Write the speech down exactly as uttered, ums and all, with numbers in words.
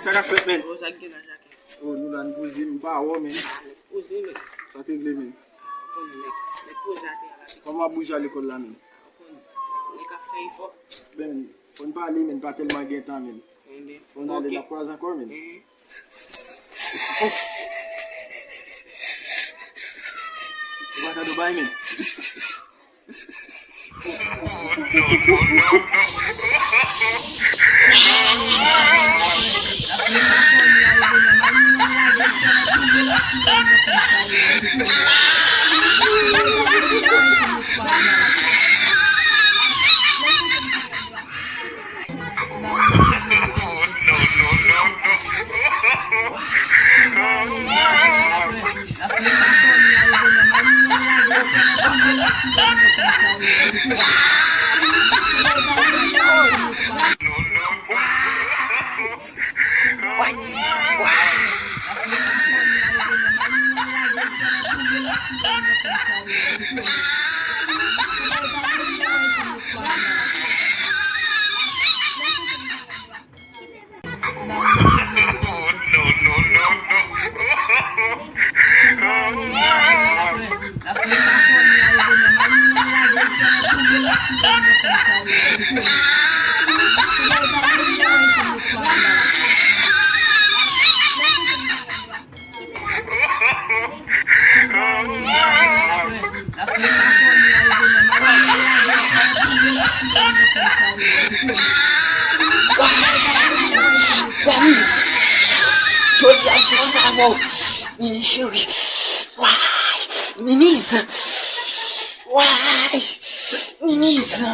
Sa k ap fèt, men? O, sa k gen la, Jacques? O, nou la, n poze, m pa wè w, men. Poze, men. Sa k regle, men? Ou konnen, nèg, nèg poze atè a la. Kòman w ap bouje al lekòl la, men? Ou konnen. Nèg ap fè efò. Ben, fò n pale, men, pa tèlman gen tan, men. Enben, fò n ale, n ap kwaze ankò, men. Ou pa tande w bay, men. Daniz, jodi a m fè sa avè w. Nini cheri. Way, Niniz. Way, Niniz.